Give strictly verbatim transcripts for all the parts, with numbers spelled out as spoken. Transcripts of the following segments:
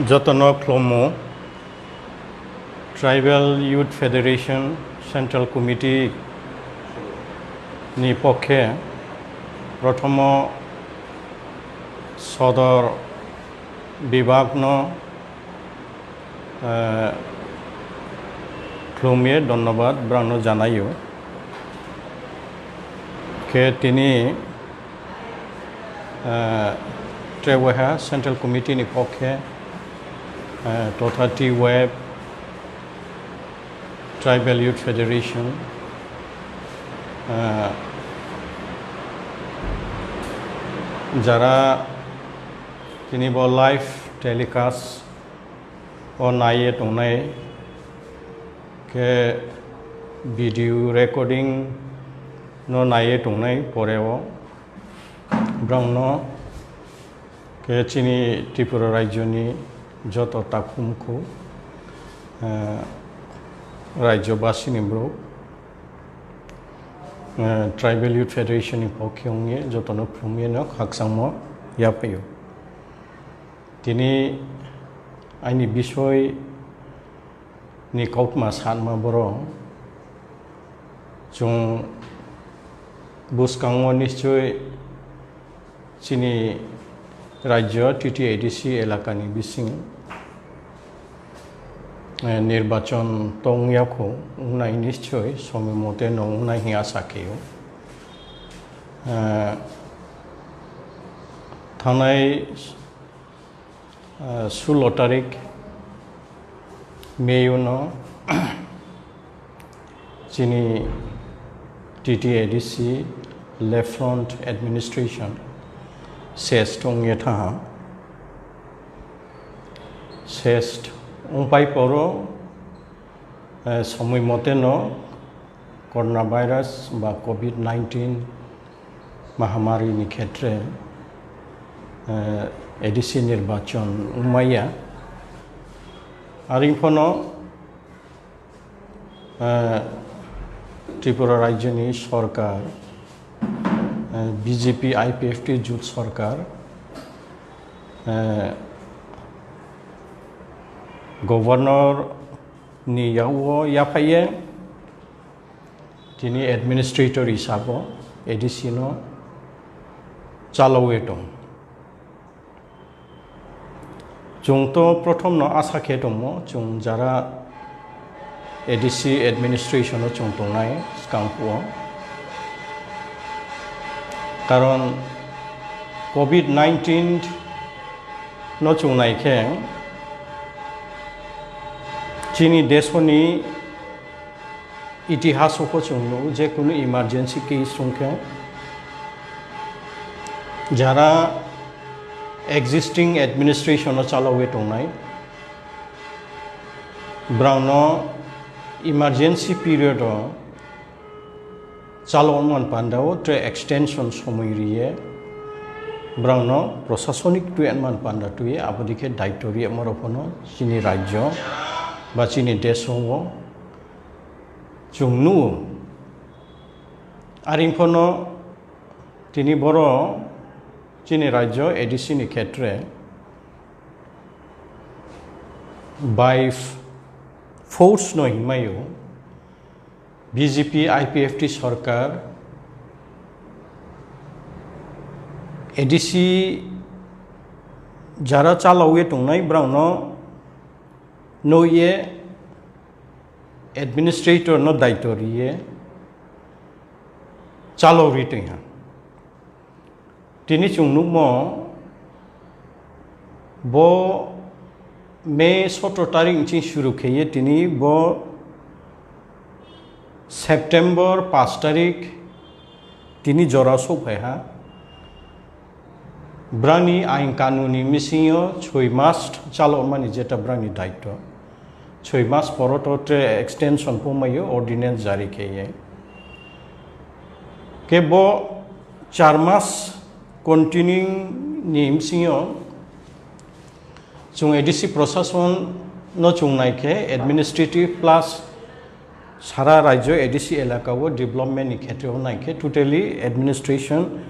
Jotono khlomo Tribal Youth Federation Central Committee ni pokhe prothomo sodor bibak no, eh, khlumye dhonnobad brang no janaio. Khe tini, eh, Treweha Central Committee ni pokhe, eh, totha T-Web, Tribal Youth Federation, eh, jara tini bo live telecast o naiye tongnai khe video recording no naiye tongnai pore o brang no khe chini Tripura rajyo ni joto takhumkhu, eh, rajyo basi ni borok, eh, Tribal Youth Federation ni pokhe wngye joto no khulumye no khakchangmo yaphaio. Tini aini bisoi ni kautma sanma borok chwng bwskango nischoi chini rajyo T T A D C elakani bising, eh, nirbachon tongya kho, wngnai nischoi somoi mote no wngnai hwnwi asa khe-o. Eh, thangnai, eh, sulo tarik May-o no chini T T A D C Left Front Administration ses tongya thaha. Ses wngpai poro, eh, somoi mote no coronavirus ba covid nineteen mahamari ni khetre, eh, A D C nirbachon wngmaya. Aring phano, eh, Tripura rajyoni sorkar, eh, B J P I P F T jut sorkar, eh, governor ni yago yaphaiye tini administrator hisabo A D C no chalawi tong. Chwng to prothom no asa khe tongmo, chwng jara A D C administration o chwng tongnai skang phuo. Karon covid nineteen no chwng nai khe chini desoni itihaso pho chwng nugo, je kunu emergency case wngkhe jara existing administration o chalawi tongnai, brao no emergency period o chalo wngman panda o tre extension somoi riye, brao no prosasonik twi wngman panda twi aboni khe daityo riye, morok phano chini rajyo ba chini deso o chwng nugo. Aring phano tini boro chini rajyo A D C ni khetre by force no hinmaio B J P I P F T sorkar A D C jara chalawi tongnai brao no nuye administrator no daityo riye chalo ri tongha. Tini chwng nukmo bo May sotro tarik ni suru kheye tini bo September paanch tarik tini jora sok phai ha. Brani ain kanuni misingo choi mas chalo mani jeta brani daityo. Choi mas poro to tre extension phumaio ordinance jari kheye. Kebo char mas continuing ni bisingo chwng A D C prosason no chwng nai khe administrative plus sara rajyo A D C elaka o development ni khetre o nai khe totally administration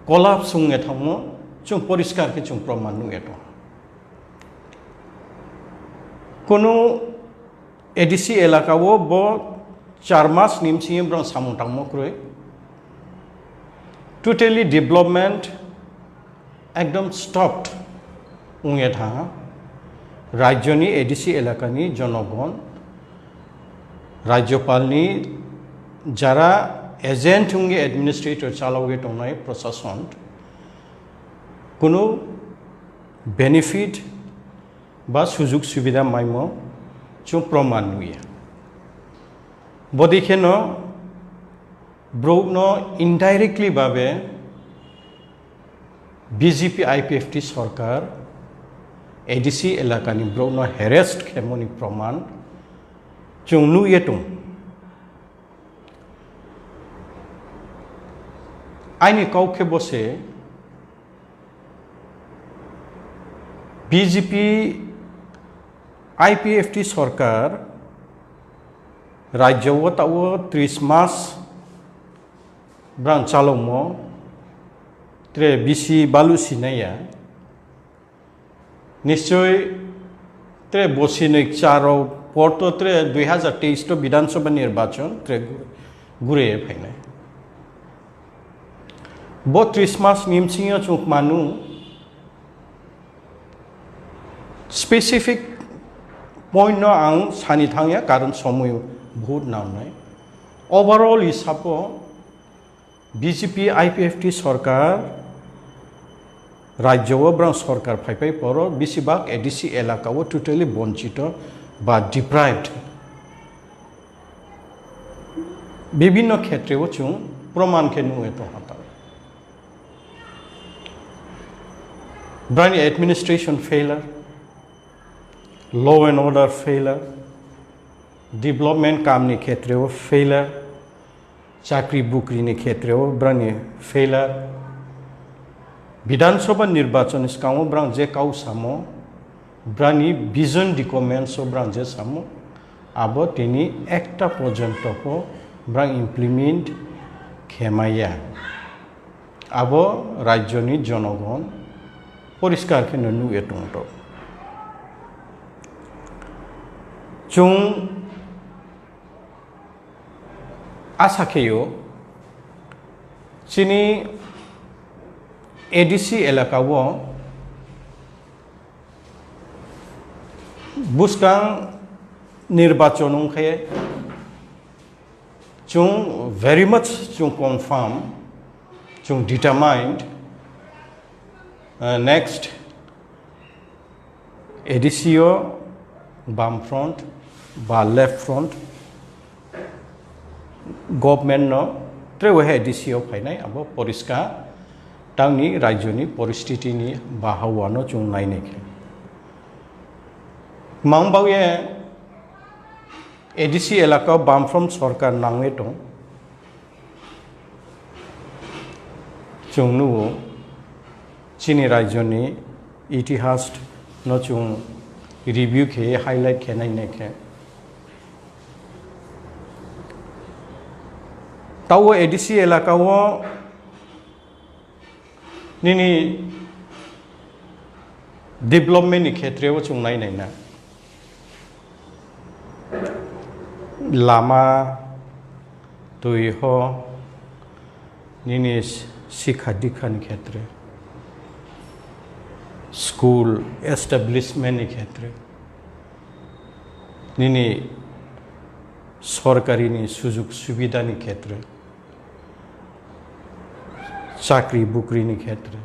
collapse wngya thangmo chwng poriskar khe chwng proman nugya tong. Kunu A D C elaka o bo char mas ni bsing brang samung tangmo kwrwi. Totally development ekdom stopped wngya thangha. Rajyoni A D C elakani jonogon, Rajyopalni jara agent wngwi administrator chalogwi tongnai prosason kunu benefit ba sujug subida maimo chwng proman nuya. Bodi kheno borokno indirectly babe B J P I P F T sorkar A D C elakani borokno harassed khemoni proman chwng nugye tong. Aini kau khe bose B J P I P F T sorkar rajyo o tao tris mas brang chalokmo tre bisi balu sinaya. Nischoi tre bosi noi charo porto tre dui hazar teis to Bidhan Sabha nirbachon tre gure phainai. Bo tris mas ni bsingyo chwng manu specific point no ang sani thangya, karon somoi bhut nangnai. Overall hisapo B J P I P F T sorkar rajyo o brang sorkar phaipai poro bisibak A D C elaka o totally bonchito ba deprived. Bibhinno khetre o chwng proman khe nugwi tongha ta. Brani administration failure, law and order failure, development kamni khetre o failure, chakri bukri ni khetre o brani failure. Bidhan Sabha nirbachon ni swkango brang je kau samo, brani vision documents o brang je samo, abo tini ekta porjonto pho brang implement khemaya. Abo rajyoni jonogon poriskar khe no nugwi tongto. Chwng asa kheyo chini A D C elaka o bwskang nirbachon wngkhe chwng very much chwng confirm, chwng determined, uh, next A D C o bam front ba left front government no trewe hai A D C o phainai abo poriska tangni rajyoni poristiti ni bahawano chwng nainai khe. Mang baoye A D C elaka o bam front sorkar nangwi tong. Chwng nugo chini rajyoni itihas no chwng review khe highlight khe nai nai khe. Tao A D C elaka o nini development ni khetre o chwng nai nai na. Lama, twi ho, nini sikha dikha ni khetre, school establishment ni khetre, nini sorkari ni sujug subida ni khetre, chakri bukri ni khetre,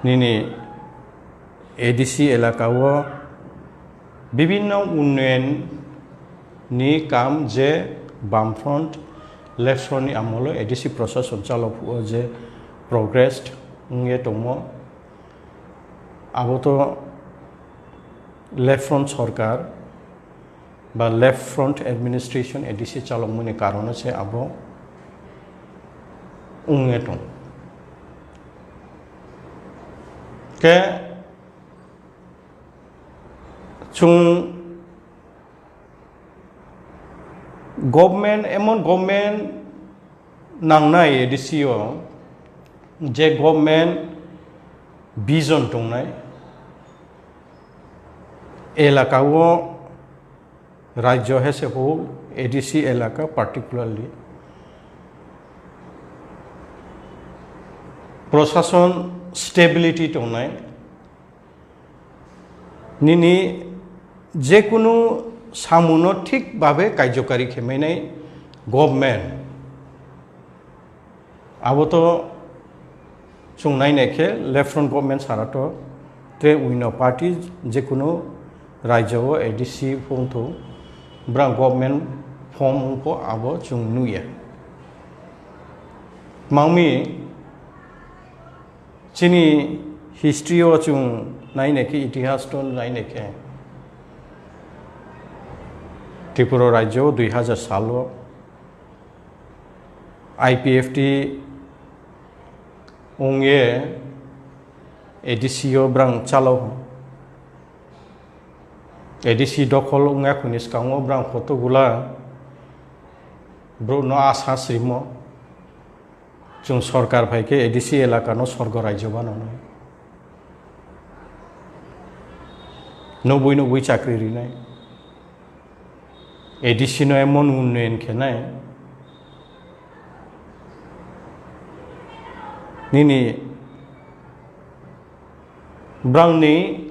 nini A D C elaka o bibhinno unnoyon ni kam je bam front, left front ni amolo A D C prosason chalok phuo je progress wngye tongmo, abo to left front sorkar ba left front administration A D C chalokmani karono se abo wngye tong. Khe chwng government, emon government nangnai A D C o je government vision tongnai, elaka o, rajyo as a whole, A D C elaka particularly, prosason stability tongnai, nini jekunu samuno thik babe kaijakari khe mainai government. Abo to chwng nainai khe left front government sara to, tei wino party jekunu rajyo o A D C phung thung, bwrang government form wngkho abo chwng nukya. Mangmi chini history o chwng nainai khe, itihas to nainai khe, Tripura rajyo dui hazar salo I P F T wngye A D C o bwrang chalo. A D C dokhol wngya khuni swkango bwrang kotogula bwrwkno asa srimo. Chwng sorkar phai khe A D C elakano sorgo rajyo bananai. Nubui nubui chakri rinai. A D C no emon unnoyon khenai. Nini bwrangni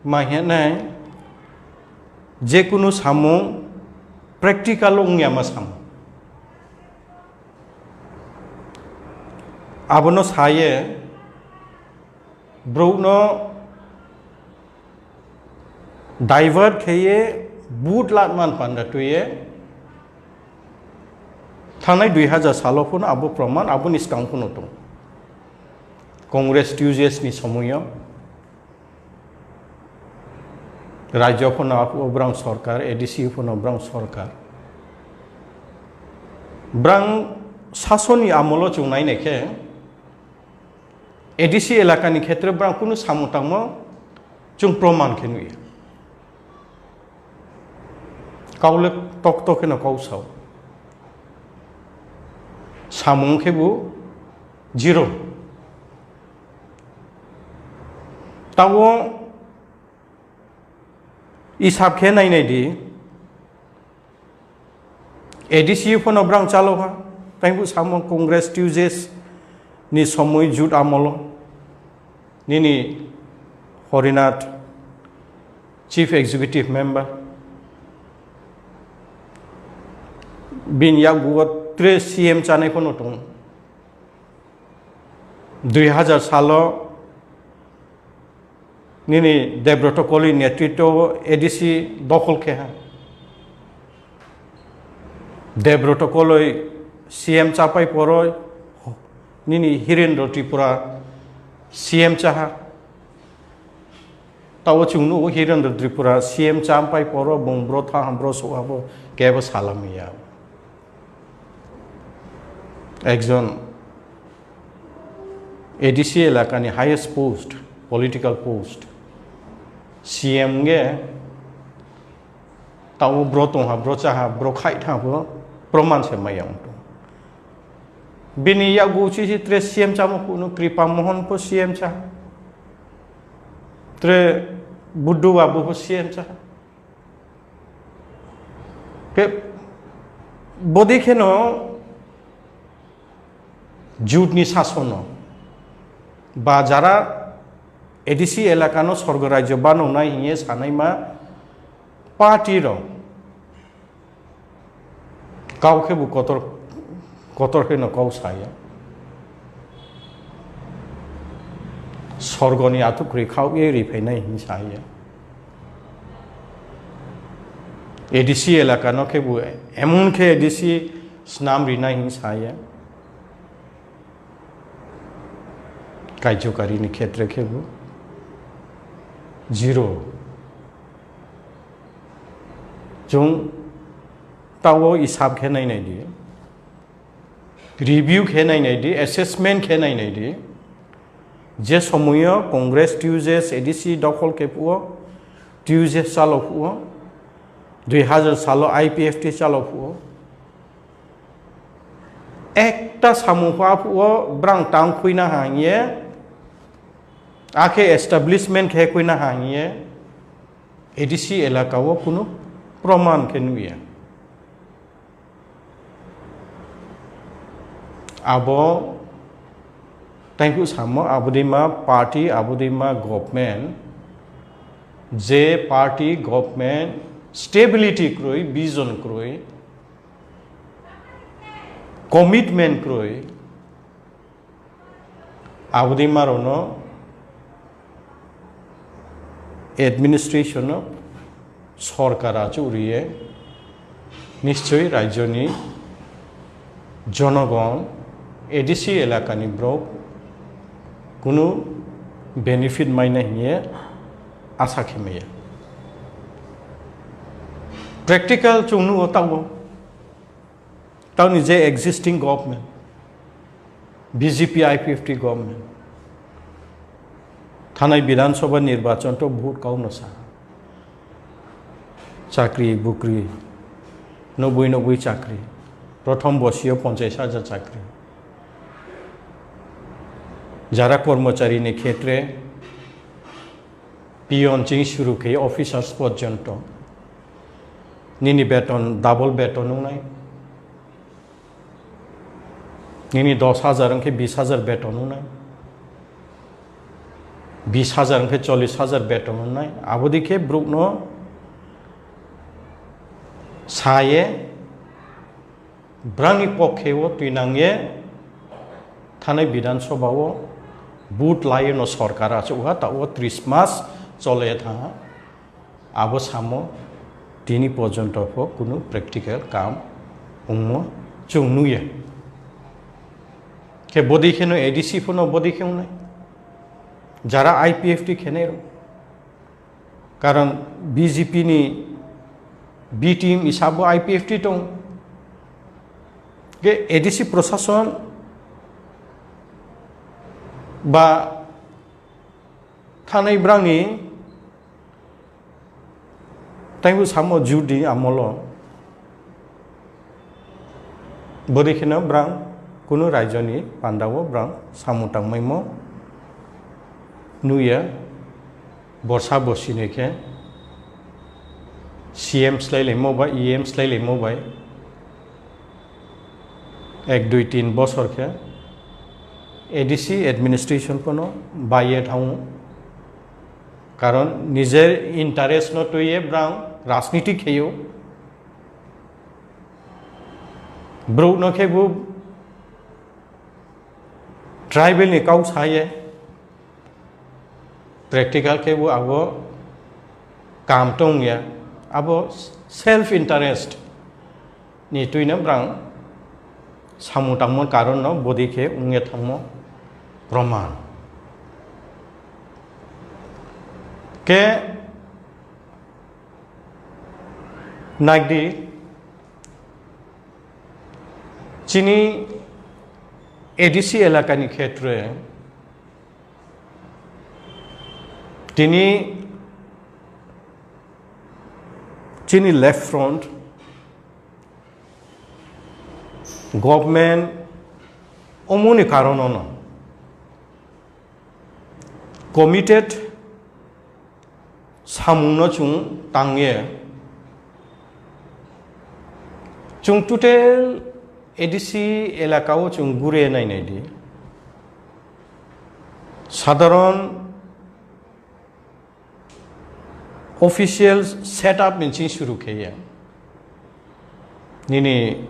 ma hinai jekunu samung practical wngya ma samung. Abono saye bwrwkno divert kheye but lat man panda tuye thangnai dui hazar salo phano abo proman aboni swkang phano tong. Congress two years ni somoyo rajyo phano abo bwrang sorkar, A D C phano bwrang sorkar. Bwrang sasoni amolo chwng nainai khe A D C elakani khetre bwrang kunu samung tangmo chwng proman khe nuya. Kaule tok tok kheno kau sao. Samung khe bo zero. Tabo isab khe nainai di, A D C phano bwrang chalo ha, tei bo samo Congress two years ni somoi jut amolo, nini Horinath, Chief Executive Member, bini yakgugo tre C M chanai phano tongo. Dui hazar salo nini Debroto Koli netritwo A D C dokhol khe ha. Debroto Koloi C M chapai poro nini Hirendra Tripura C M chaha. Tabo chwng nugo Hirendra Tripura C M champai poro bung bro tha ham bro so abo kebo salamiya. Ekjon A D C elakani highest post, political post, C M ge tabo bro tongha, bro chaha, bro khai tha bo proman se maya wngto. Bini yakgu chisi tre C M chamo kuno Kripa Mohan po C M cha. Tre Buddu Babu po C M cha. Ke bodi kheno jutni sasono ba jara A D C elakano sorgo rajyo banonai hiye sanaima party rok kau khe bo kotor, kotor kheno kau saya. Sorgoni atuk ri khau e ri phainai hin saya. A D C elakano khe bo emon khe A D C snam rinai hin saya. Kaijokarini khetre khe bo zero. Chwng tao isab khe nainai di, review khe nainai di, assessment khe nainai di. Je somoyo Congress two years A D C dokhol khe phuo, two years chalo phuo, dui hazar salo I P F T chalo phuo. Ekta samung pha phuo brang tang khuina ha hiye, akhe establishment khe khuina ha hiye, A D C elaka o kunu proman khe nukya. Abo thank you samo, abodima party, abodima government, je party government stability kwrwi, vision kwrwi, commitment kwrwi, abodima rokno administration o sorkar achuk riye, nischoi rajyoni jonogon A D C elakani borok kunu benefit maina hiye asa khe maya. Practical chwng nugo tabuk. Tamni je existing government, B J P I P F T government, thanai Bidhan Sabha nirbachon to vote kauno sa. Chakri bukri, nobui nobui chakri, prothom bosio ponchais hajar chakri. Jara kormochari ni khetre, peon chini shuru khe officers porjonto. Nini beton, double beton wngnai. Nini dos hajar wngkhe bis hajar beton wngnai. Bis hajar wngkhe chollis hajar beton wngnai. Abodikhe borokno saye, brangni pokhe o twi nangye thanai Bidhan Sabha o vote laye no sorkar achuk ha, ta o tris mas chole tha. Abo samo tini porjonto pho kunu practical kam wngmo chwng nukya. Khe bodi kheno A D C phano bodi khe wngnai. Jara I P F T khenai rok. Karon B J P ni B team isabo I P F T tong. Khe A D C prosason ba thanai brangni taibo samo judi amolo bodi kheno brang kunu rajyoni pandao brang samung tangmaimo nuya borsa bosini khe C M slailaimo bai, E M slailaimo bai. Ek, dui, tin bosor khe A D C administration pono baiye thango. Karon nijer interest no twiye brang rajniti kheyo. Brouh no khe bo tribal ni kau saye. Practical khe bo abo kam tong ya, abo self interest ni twino brang samung tangmo karon no bodi khe wngya thangmo proman. Khe nagdi chini A D C elakani khetre tini chini Left Front government omoni karonono committed samungno chwng tangye chwng total A D C elakao chwng gure nainai di. Sadharon official setup ni ching suru khe ya. Nini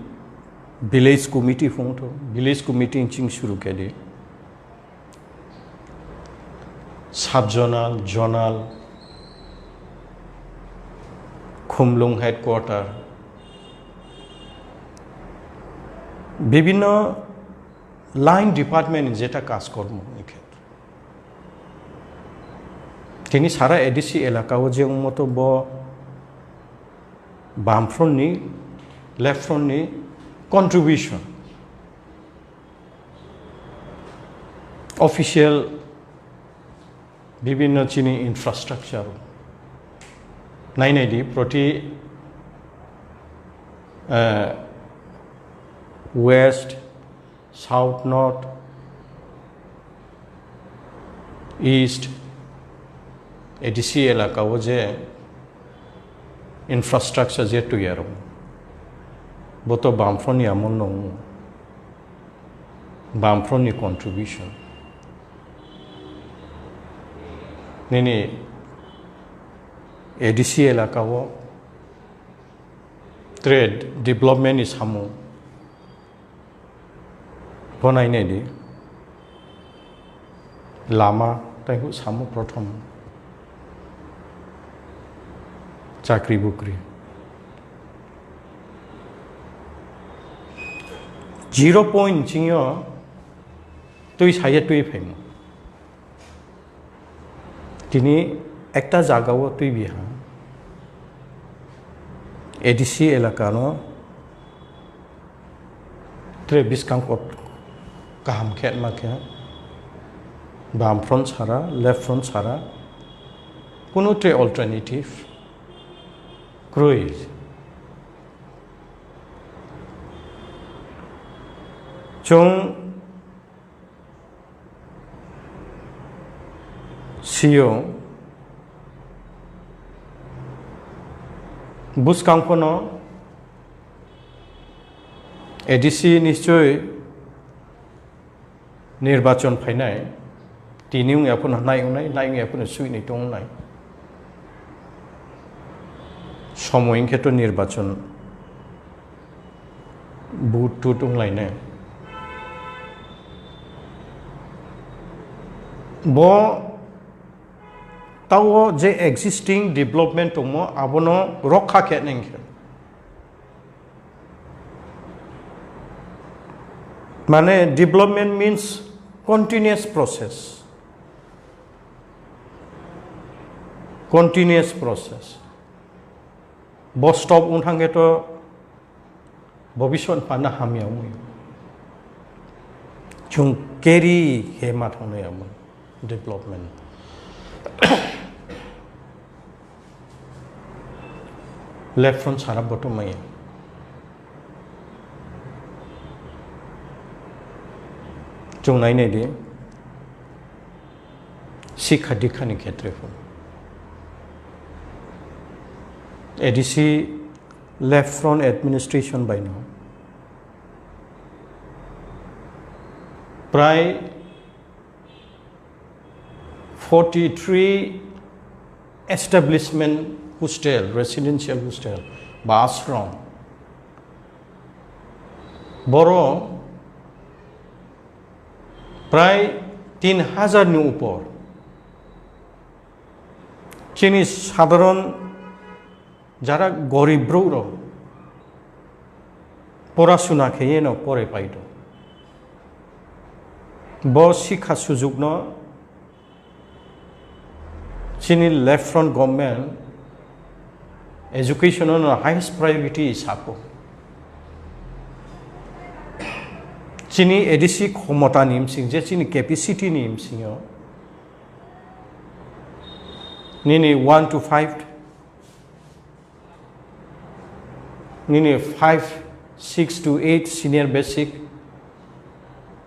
village committee phung tho, village committee ni ching suru khe di. Sub zonal, zonal, Khumlung headquarter, bibhinno line department ni jeta kajkormo ni khetre. Tini sara A D C elakao je wngmoto bo Bamfront ni, Left Front ni contribution, official bibhinno chini infrastructure nainai di proti, eh, west, south, north, east, A D C elakao je infrastructure je twi aro, bo to Bamfront ni amol no wngo, Bamfront ni contribution. Nini A D C elaka o trade development ni samung bo nainai di. Lama tei hu samo prothom chakri bukri. Zero point chingyo twi saya twi phaimo. Tini ekta jaga o twi biha A D C elaka no tre biskang kot kaham khe ma khe bam front sara, left front sara, kunu tre alternative kroi. Chung sio buskang phano A D C nischoi nirbachon phainai, tini wngya phano nai wngnai, nai wngya phano suinai tong wngnai. Somoy wngkhe to nirbachon. Vote tut wnglainai. Bo tao je existing development tongmo abono rokha khe nengkhe. Mane development means continuous process. Continuous process. Bo stop wng thangkhe to bobiswt pana hamya wngwi. Chwng carry khe ma thangno ya mo development. Left front sara bottom maya. Chwng nai nai di. Sikha dikha ni khetre phano. A D C left front administration bai no prai forty three establishment hostel, residential hostel ba ashram boro prai tin hajar ni upor. Chini sadharon jara gorib brouh rok porasuna kheyeno pore paito. Bo sikha sujukno chini left front government education no highest priority sako. Chini A D C khomota ni msing je chini capacity ni msingo nini one to five, nini five, six to eight senior basic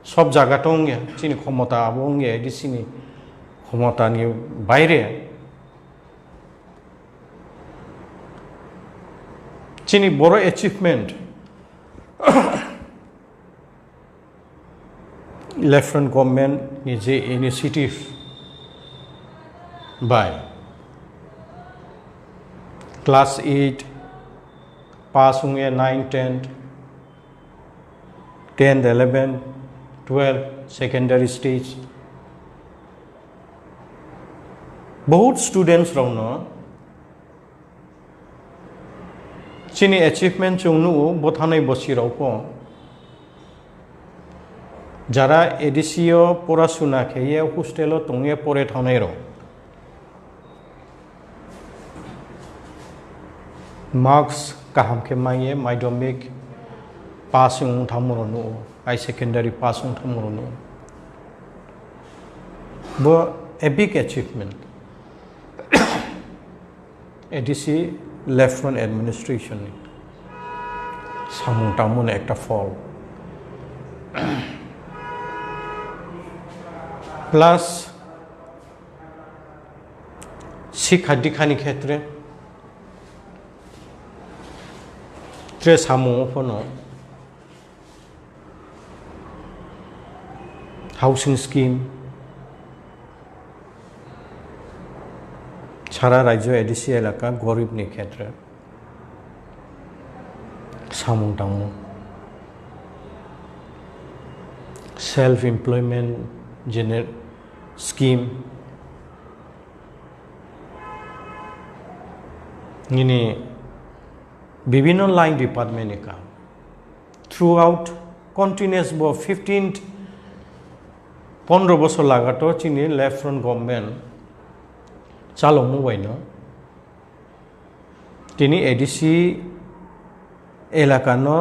sob jaga to wngya chini khomota abo wngya A D C ni khomota ni baire. Chini boro achievement left front government ni je initiative bai class eight pass wngya nine ten, ten eleven, twelve secondary stage bahut students rokno chini achievement chwng nugo bwthanai bwswi rokbo jara A D C o porasuna kheye hostel o tongye pore thangnai rok marks kaham khe manye madhyamik pass wng thangmoro nugo, high secondary pass wng thangmoro nugo. Bo a big achievement. A D C left front administration ni samung tangmani ekta phol. Plus sikha dikha ni khetre Tei samung phano housing scheme, sara rajyo A D C elaka gorib ni khetre samung tangmo, self employment gener-, scheme, nini bibhinno line department ni kam. Throughout continuous bo fifteen, pondro bosor lagato chini left front government chalokmung baino tini A D C elakano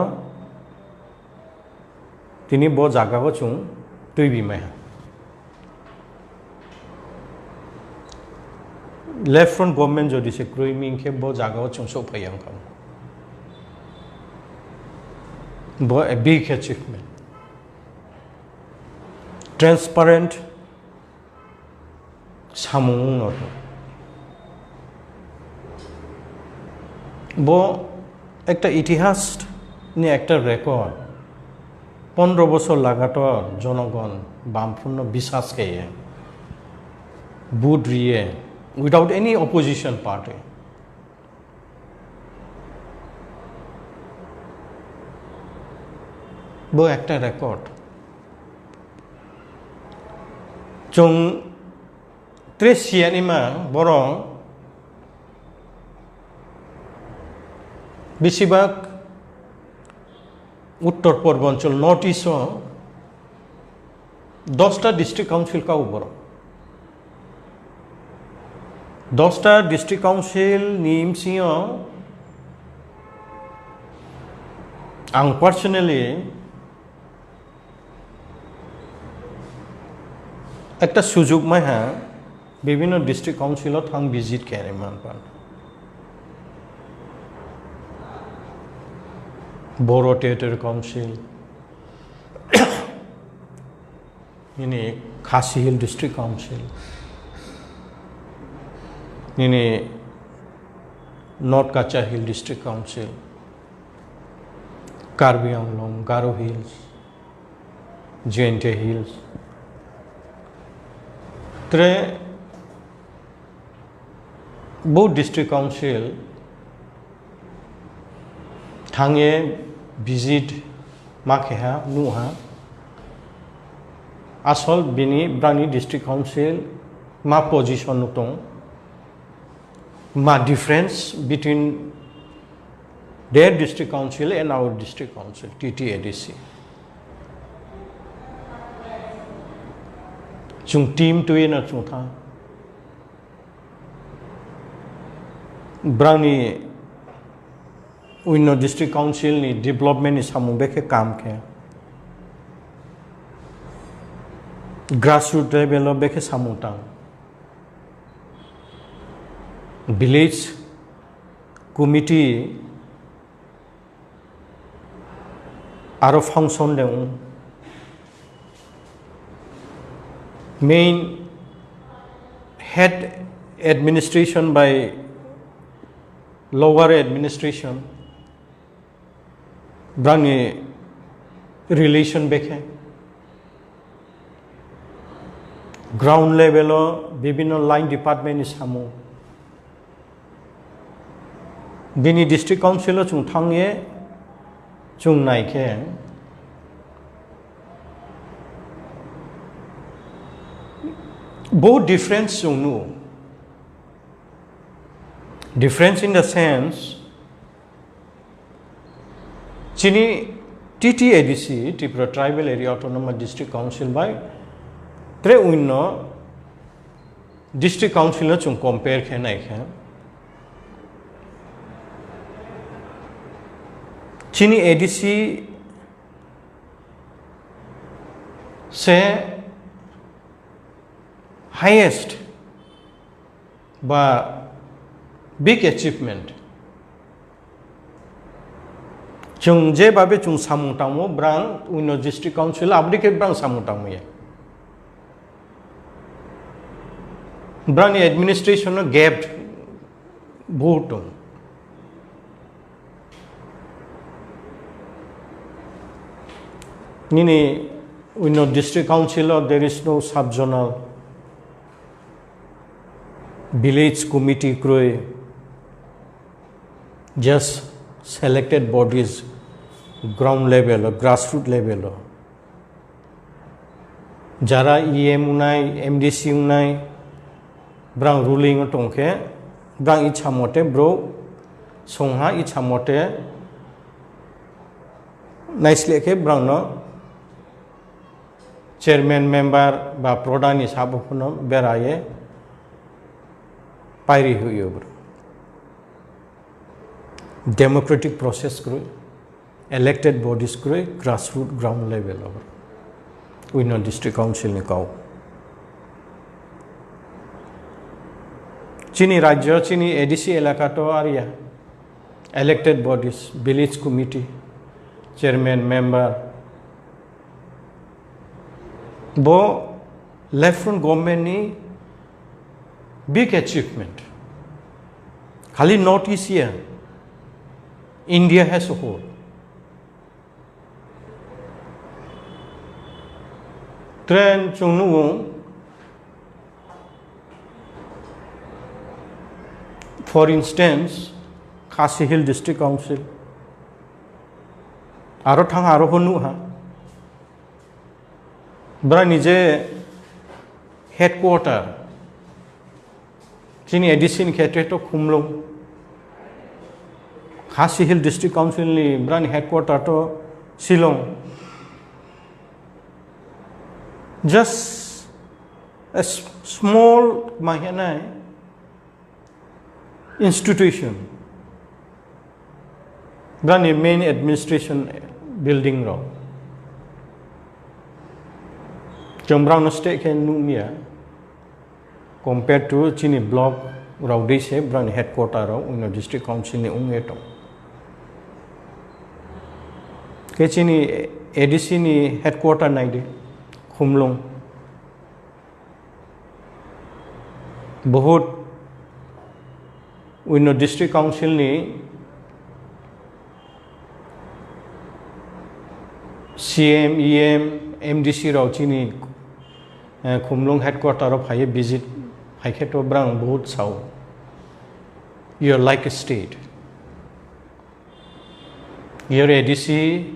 tini bo jagao chwng twibi maiha. Left front government jodi se kwrwi ming khe bo jagao chwng sok phai wngkha. Bo a big achievement. Transparent samung wngno. Bo ekta itihas ni ekta record. Pondro bosor lagator jonogon Bamfront no bisas kaiye, vote riye, without any opposition party. Bo ekta record. Chwng tre siyanima borok besibak Uttor Purbanchal North East o dosta district council kau borok. Dosta district council ni bsing o ang personally ekta sujuk maiha, bibhinno district council o thang visit khe manpan. Bodo Territory Council, nini Khasi Hill District Council, nini North Cachar Hill District Council, Karbi Anglong, Garo Hills, J and K Hills. Tre bo district council thangye visit ma kheha nuha. Asol bini brani district council ma position no tong, ma difference between their district council and our district council, T T A D C. Chwng team twi no chwng thang. Brangni uino district council ni development ni samung bekhe kam khe. Grassroot level o bekhe samung tang. Village committee aro function de wng. Main head administration by lower administration, brangni relation bekhe. Ground level o bibhinno line department ni samung. Bini district council o chwng thangye chwng nai khe bo difference chwng nugo. Difference in the sense, chini T T A D C, Tripura Tribal Area Autonomous District Council bai tre uino district council no chwng compare khe nai khe, chini A D C se highest ba big achievement. Chwng je babe chwng samung tangmo, brang uino district council aboni khe brang samung tangmo ya. Brangni administration no gap bo tong. Nini Uinor District Council o there is no sub-zonal village committee kroi, just selected bodies ground level o, grassroots level o. Jara E M unai, M D C unai, brang ruling o tongkhe, brang ichha mote bro songha ichha mote naisle khe brangno chairman member ba prodani sabo phano beraye pairi huyo bro. Democratic process kroi, elected bodies kroi, grassroots ground level o Uinor District Council ni kau. Chini rajyo, chini A D C elaka to ariya, elected bodies, village committee, chairman, member, bo left front government ni big achievement. Khali North East ya, India as a whole. Tren chungnu, for instance, Khasi Hill District Council, aro thang aro honu ha. Brani je headquarter, chini A D C ni khetre to Khumlung. Khasi Hill District Council ni brani headquarter to Shillong. Just a s-, small, ma hwnai, institution, brani main administration building rok. Chwng brangno state khe nukya, compare to chini block rok dei se brani headquarter rok Uinor District Council ni wngwi tong. Khe chini A D C ni headquarter naidi, Khumlung. Bohut Uinor District Council ni C M, E M, M D C rok chini, eh, Khumlung headquarter o phaiye visit phaikhe to brang bohut sao. You are like a state. Your A D C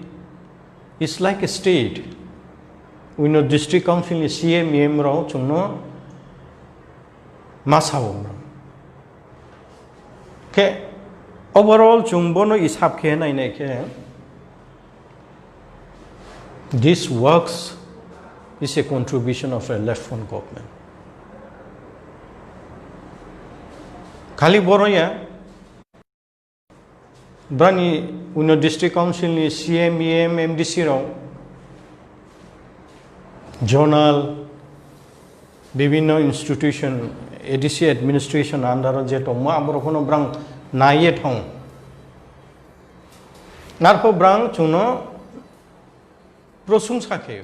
is like a state. Uinor District Council ni C M, E M rok chwngno ma sao. Khe overall chwng bono isap khe nainai khe, this works is a contribution of a left front government. Khali boro ya, brani Uinor District Council ni C M, E M, M D C rok, zonal, bibhinno institution, A D C administration under o je tongma, aborok phano brang naiye thong. Narpho brang chwngno prosungsa khe.